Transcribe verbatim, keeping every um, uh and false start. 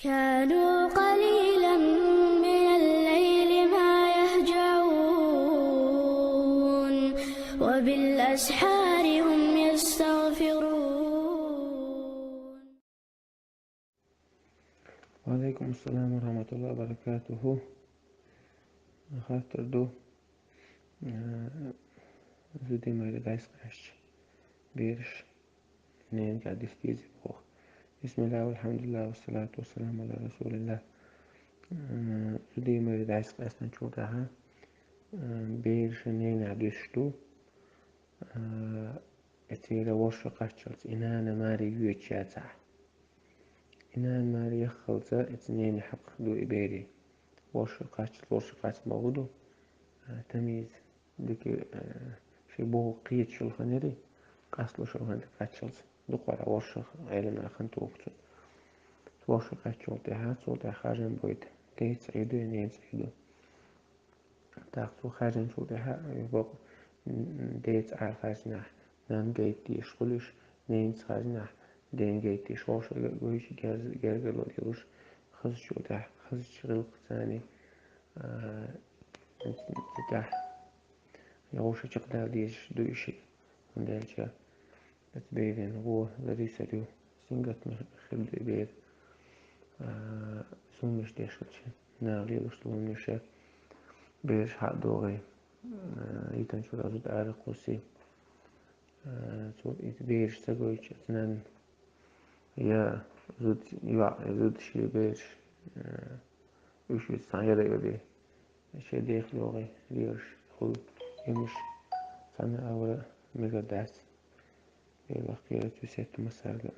كانوا قليلا من الليل ما يهجعون، وبالأسحار هم يستغفرون. وعليكم السلام ورحمة الله وبركاته. Хаттар ду, э, зудий майра дайс къаьшча бераш ненга дистизи бох. بسم الله والحمد لله والصلاة والسلام على رسول الله. Э, зудий майра дайс къаьстан чул даха, э, бераш ненга дисту. Э, эцера ворша къаччалц, и нана мари юеча цахь. И нана мари яххалца, эца нени хьакъ ду и бери. Ворша къаччалц, ворша къач бавуду. Э, тамиз, дики, э, ши богу къиет шулханери, къаслу шулханери къаччалц. Дукъара ворша элена хан тухцу. Ворша къаччул тӀехьа, цул тӀехьа хажан бойт. Тец иду, нец иду. Так, цу хажан чул тӀехьа, бакъ, деца ар хажнах. Нан гайтиш хулиш, ненц хажнах. Ден гайтиш, ворша гойчи герза, гергало дилуш. Хазчул тӀехьа, хазчи гъилкъ цани. А, тӀехьа. Йогуша чакъдал дезаш ду иши. Хьунделча, эц бейвен гъо, Лариса дю, сингат ме хир ду бер. А, суммиш дешачи. На лилуш лумниша. Берш хьадогъи. А, итан чура зуд ара къуси. А, цу ит берш сагойча, цнан. Я зуд, я зуд ши берш. А, уш вид сан яра йоди. Ше дех логъи, лирш, хул, имш, цана авра, мега дас. Бела хира цу сету масарга.